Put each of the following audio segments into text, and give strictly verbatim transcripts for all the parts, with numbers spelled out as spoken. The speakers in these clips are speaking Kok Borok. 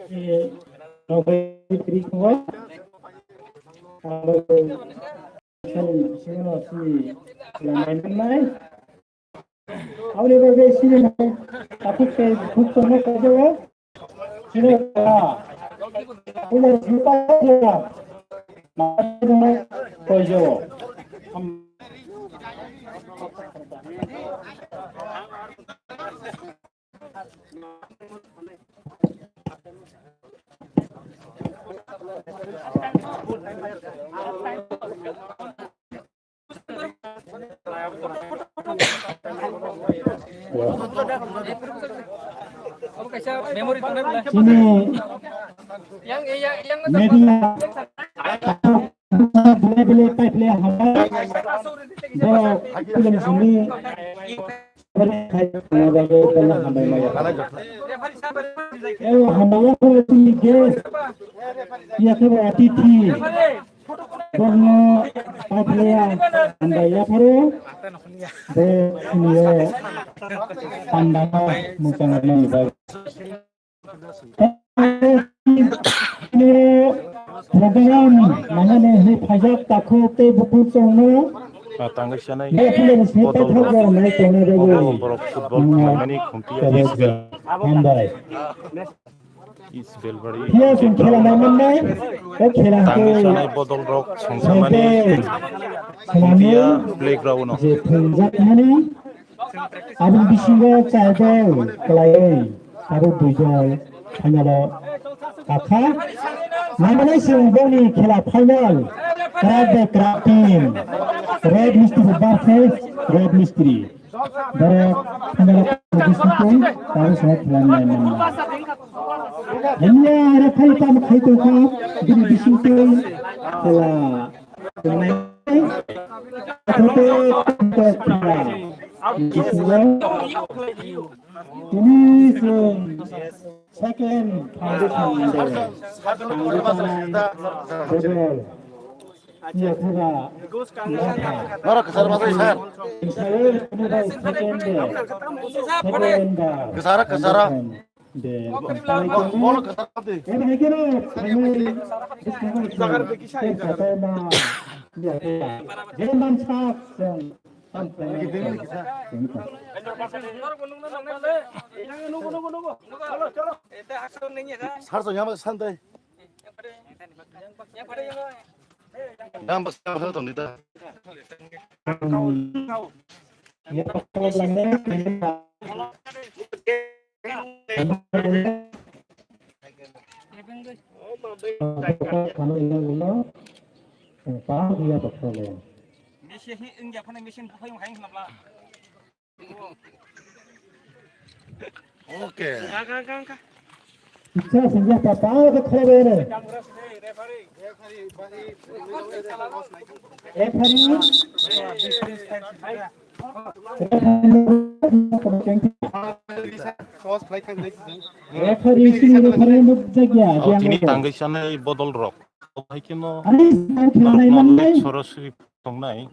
Eh, nokbai twi tongo. Abo sini, sini, sini, lainai. Aboni bagwi sini nai, takhuk tei bukhuk tongma kaijago. Sini ta. Pula juta jora. Kaijago. Chini media bele bele pipe le hambai. Borok kulen simi. Eo hambai ya ko chini guest. Ya ke ba atithi. Borno pipe le hambai ya pharo. Bo chini yo pandama musang ni ba. Program manani hwnwi phaijak takhuk tei bukhuk chwngno. Ah, tangwi sanai. Bodol rok, bodol borok football khlaimani khumpiya. Hambai. East Belbari. Phiya chwng khela naimannai. O khela tangwi sanai bodol rok songsamani khumpiya playground no. Je thwngjakmani. Aboni bisingo chai dol kwlaiwi tabuk dui dol final o kakha. Naimanai chwng boni khela final. Kwrak bai kwrak team. Red Mistri versus Red Mistri. Borok final o bisingtwi tabuk se khela naimanai. Hanya referee tamo khai tongkha bini bisingtwi khela. Tini chwng second foundation day. Norok kwchar basai sir. Second day. Second day. Kwchara, kwchara. De, bolo, bolo, kata de. Ebe hekeno, family, discussion, tei kata ma, ya, ya. Jeman sak, sang, sang, sang, sang. Sar so yama sandai. Dam bas ka hal to nita. Ya, Okay. Icha singya papa ke khore ne. Referee. Referee sini referee nuk jagya. Oh, tini tangwi sanai bodol rok. Hai khe no. Ani sini khela nai man nai. Sorosri tongnai.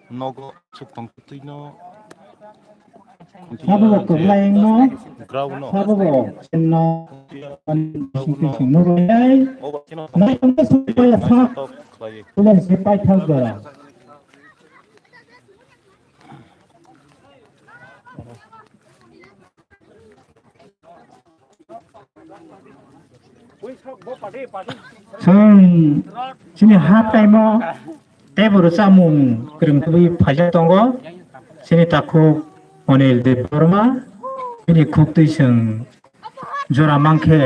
Nogo suk tong twi no. Sabo bo kwblaing no. Ground no. Sabo bo no. Sing sing no. Nai tong suk ya sa. Pulang si pai thang dora. Chwng chini half time o tei bo rwchapmung kwrwng twiwi phaijak tongo. Chini takhuk Anil Debbarma bini khuktwi chwng jora mankhe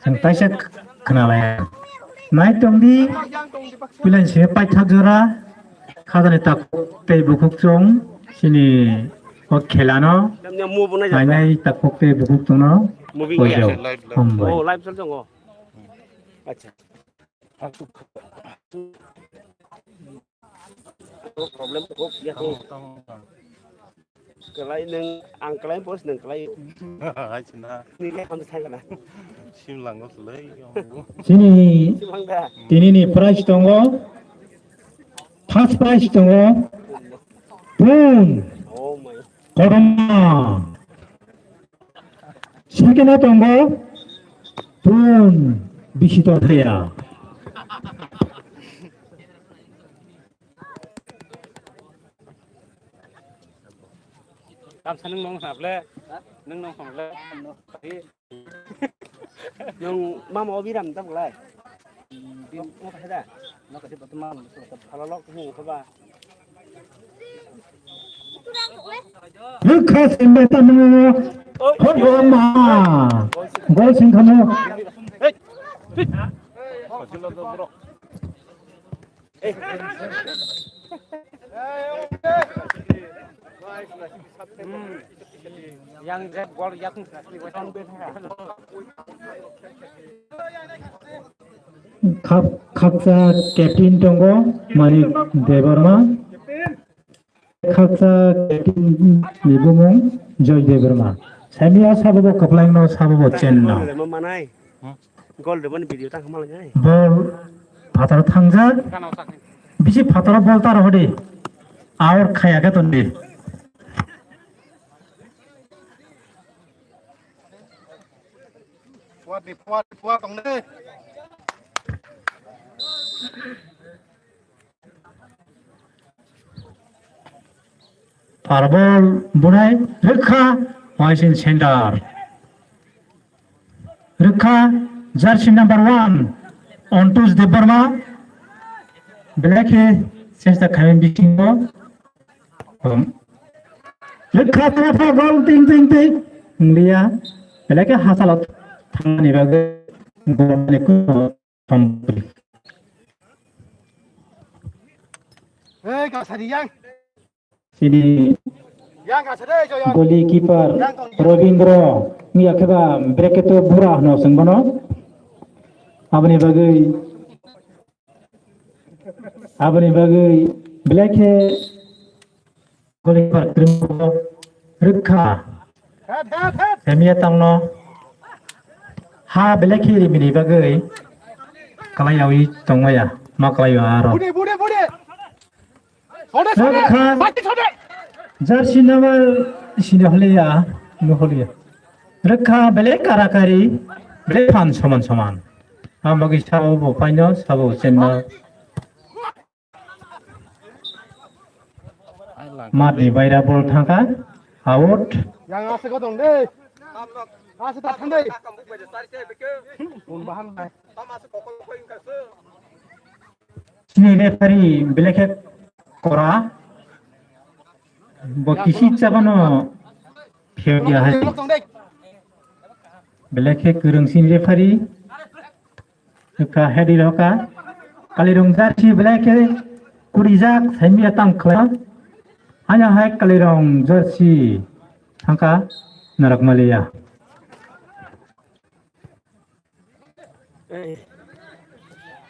chwng kaisa khwnalaiya. Nai tongdi, puila ni simi paithak jora, khajani takhuk tei bukhuk chwng chini o khela no nainai takhuk tei bukhuk chwngno poito. Hambai. Oh, live chal tongo. Acha. Problem to kok ya ko. Kalai nang ang kalai pos nang kalai. Hai sina. Ni ka ham sai kana. Sim lango sulai. Sini. Sim hang da. Tini ni prize tongo. First prize tongo. Boom. Oh my. Korma. Second o tongo Pun Bisito Thaya. Tamsa nwng nong saple, nwng nong saple. Nwng mama obi ram tam lai. Nwng ka da. Nwng ka da mama. Phalok hu khoba. Rwkha sengba tamo. Hoi ma. Gol sengkhamo. Yang rep gol yakni. Khak-, khaksa captain tongo Manik Debbarma. Khaksa captain ni bumung Joy Debbarma. Saimia sabo bo kwplai no, sabo bo chen no. Gol de bani video tang khamalai nai. Bol phatar thangjak. Bisi phatar bol tar hodi. Aur khaya ke tondi. Puat di, puat, puat tong de. Parbol bunai rwkha, Waisin center. Rwkha, jersey number one, Ontus Debbarma. Belai khe chesta khaimani bisingo. Rwkha, tongma gol, ting, ting, ting. Wnglia. Belai khe hachalo thangmani bagwi golni kuno. Hey, kasari yang. Sini yang kasari, yang. Goalkeeper Robindro, ni akheba bracket o bura hwno chwng bono. Aboni bagwi, aboni bagwi belai khe Goalkeeper kwrwngbo rwkha. Semiya tangno ha belai khe rimini bagwi kwlaiyawi tongmaya, ma kwlaiyo aro. Rwkha jersey number sini holiya, no holiya. Rwkha belai karakari, belai phan soman soman. Ang bagwi sabo bo paino, sabo chenno. Matni baira bol thangkha, out. Yang ase ko dong de. Ase ta thang de. Bun bahan nai. Sini referee belai khe kora. Bo kisi chabano phiyok ya hai. Belai khe kwrwng sini referee. Rwkha head rwkha. Kalirung jersey belai khe kurijak, saimia tang khlai. Hanya hai kalirung jersey thangkha narwk maliya.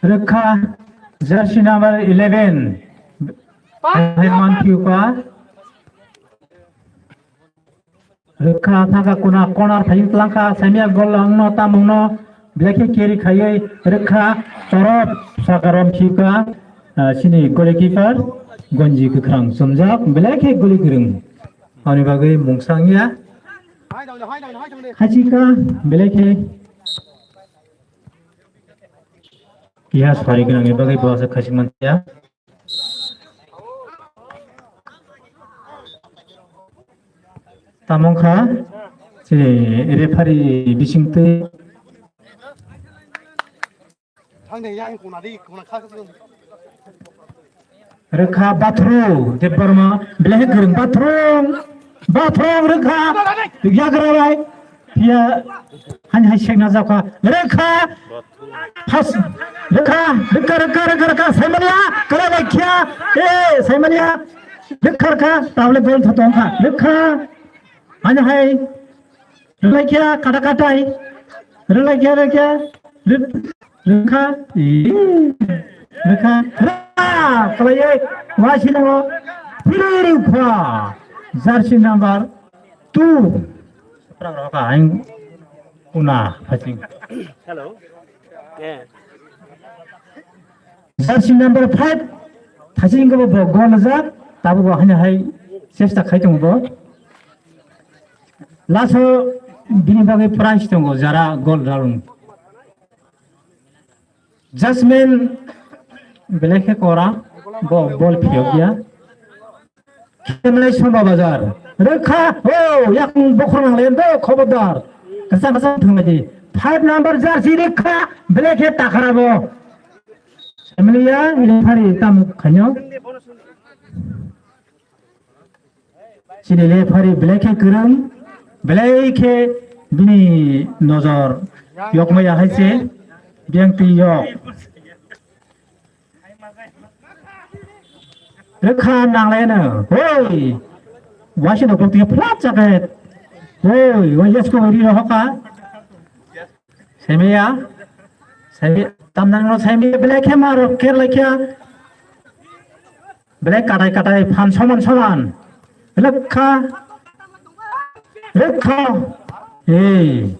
Rwkha jersey number eleven. Hai man phiuka. Rwkha thangkha kuna corner phaiwi tlangkha, saimia gol angno tamungno belai khe carry khaiwi rwkha, chorop sakarom khika, ah, sini goalkeeper gonji kwkhwrang chumjak, belai khe goli kwrwng. Ani bagwi mungsa wngya. Hachika belai khe kiha sari gwnangni bagwi bo aswk khaising manliya. Tamo wngkha, chini referee bisingtwi. Rwkha Bathru Debbarma, belai khe kwrwng Bathru, Bathru rwkha, yagra bai. Phiya, hani hai sekna jakha. Rwkha. Pas. Rwkha, rwkha, rwkha, rwkha, rwkha. Saimanya. Kala laikya. Eh, saimanya. Rwkha, rwkha. Tabole gol thoto wngkha. Rwkha. Hani hai. Rwlaikya, kata katai. Rwlaikya, rwkha. Rw-, rwkha. Ih. Rwkha. Rwkha. Kalaiye. Wasinango. Phiri rwkha. Jersey number two. Rang rok ang una phasing. Hello. Yeah. Jersey number five. Phasing ko bo gol jak. Tabu bo hanya hai chesta khai tongo bo. Laso bini bagwi prize tongo, jara gol ralung. Jasmine belai khe kora, bo bol phiyok ya. Khenai Samba Bazar. Rwkha, o, yakung bokhorok nang lai do, khobordar. Kwchang kwchang thanglaidi. Five number jersey rwkha, belai khe takara bo. Emiliya, ini hari tam khanyo. Chini le phari belai khe kwrwng, belai khe bini nojor yokmaya hai se, biyang twi yok. Rwkha nang lai no, hoi, waisa no kok twi phlak jaket, hoi, wai yasko ri rohoka, semiya, semiya, tamnang no semiya belai khe maro ker lai khe. Belai katai katai phan soman soman. Rwkha. Rwkha. Ei.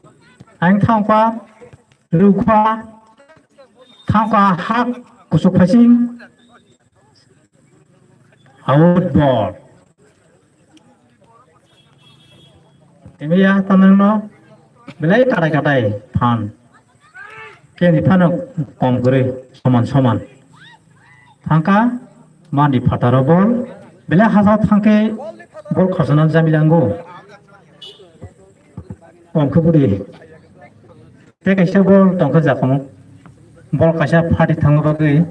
Ang thangkha. Rwkha. Thangkha hak kusuk phasing. Out ball. Tini ya tanang no belai katai katai phan. Keni phano kom kwrwi soman soman. Thangka mandi phataro bol belai hasa thangke bol khosona jamilango. Kom khe budi. Te kaisa bol tongkha jakhamo. Bol kaisa phati thangma bagwi.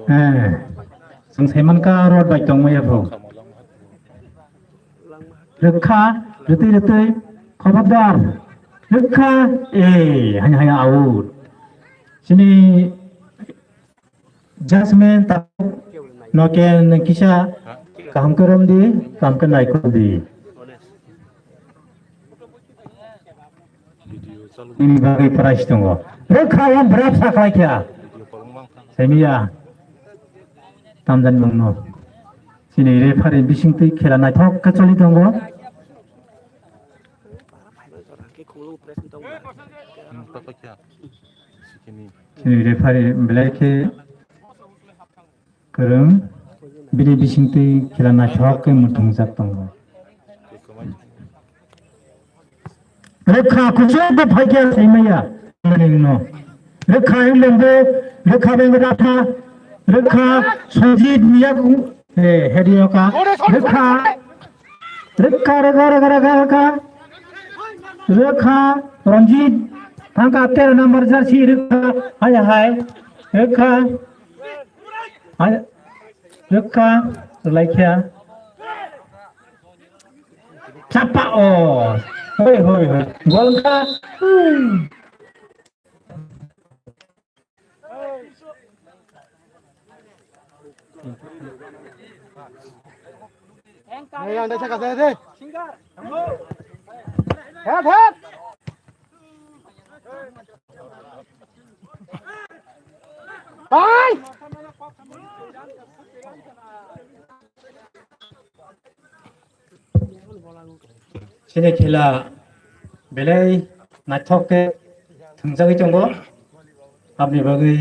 Eh, chwng saimankha rot bai tongmaya bo. Rwkha, rwtwi rwtwi, khobordar. Rwkha, eh, hanya hanya out. Chini Jasmine ta no ke nang kisa kaham khe rom di, kaham khe nai kor di. Nini bagwi prize tongo. Rwkha yang berat sa khlai kha. Semiya. Tamjani mungno. Chini referee bising twi khela naithok khe choli tongo. Chini referee belai khe kwrwng, bini bisingtwi khela naithok khe muthungjak tongo. Rwkha kuchuk bo phaikha saimaya. Rwkha England bo, rwkha Venkatatha, rwkha Sanjit Miyagu, eh, Hedioka, rwkha, rwkha, rwkha, rwkha, rwkha, rwkha, rwkha Ranjit, thangka tero number jersey rwkha, hai, hai, rwkha. Hai, rwkha, rwlaikha. Chapa, oh. Hoi, hoi, hoi. Gol kha. Hmm. Hey, anda sa kasa de. Head, head. Bye. Chini khela belai naithok khe thwngjagwi tongo. Aboni bagwi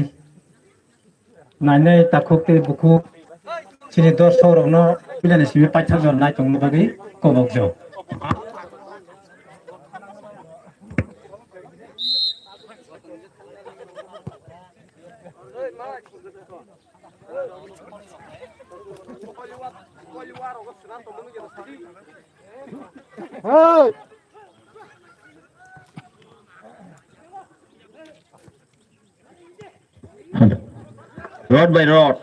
nainai takhuk tei bukhuk chini dorshok rokno pilani simi paithak jon nai tongna bagwi kobokjak. Hey! Rod by rod.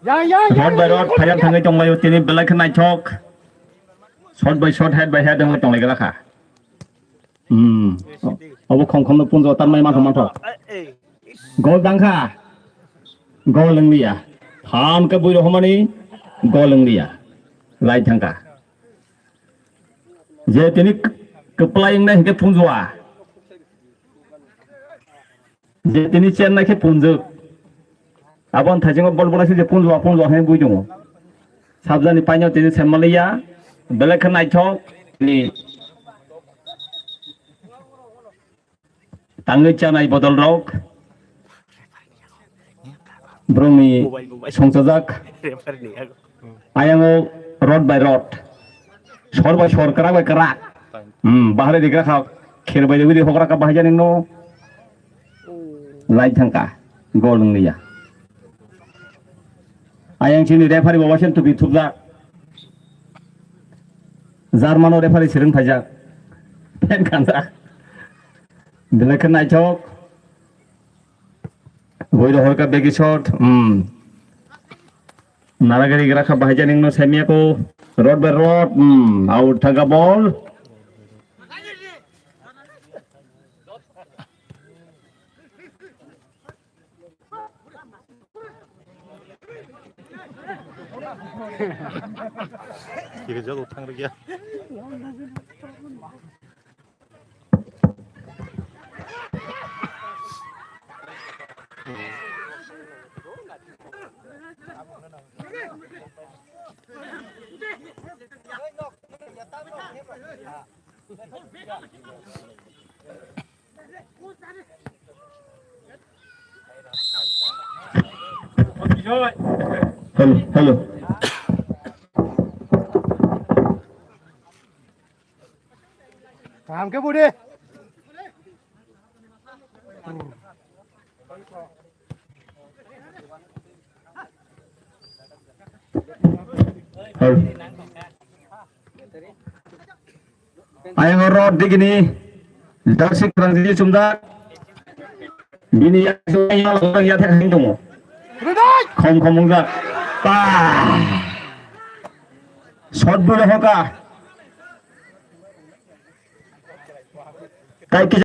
Yang, yang, yang, rod by yang, rod, yang, phailang yang. Thangwi tonglaio, tini belai khe naithok. Shot by shot, head by head wngwi tonglai gra kha. Hmm. Obo khom khom no punjo, tar mai mantho mantho. Gol dangkha. Gol wngya. Phan khe bui rohormani gol wngya. Lai thangkha. Je tini k-, kwplai wngnai hinkhe phunjua. Je tini chennai khe phunjwk. Aboni thaisingo bol bolai se je phunjua, phunjua hinwi bui tongo. Sabjani paino tini semaliya. Belai khe naithok tini. Tangwi chanai bodol rok. Borokni songchajak. Ayang o rod by rod. Sor by sor, kwrak by kwrak. Hmm, bahari rigra kha. Kher by rwi hokra kha bahai jani no. Lai thangka. Gol wng liya. Ayang chini referee bo waisen tupi thupjak. German o referee siring phaijak. Pen kanjak. Belai khe naithok. Boi rohor ka begi shot. Hmm. Naragari gra kha bahai jani no saimia ko. Rod by rod. Hmm. Out thangka ball. Kiri jalo thang rwgya. Hello, hello. Kaham khe budi. Hello. Ayang rod digini jersey kwrang jili chumjak. Bini yak yak thek hang tongo. Khom khom wngjak. Pa. Shot bwrwi hoka. Tai kisa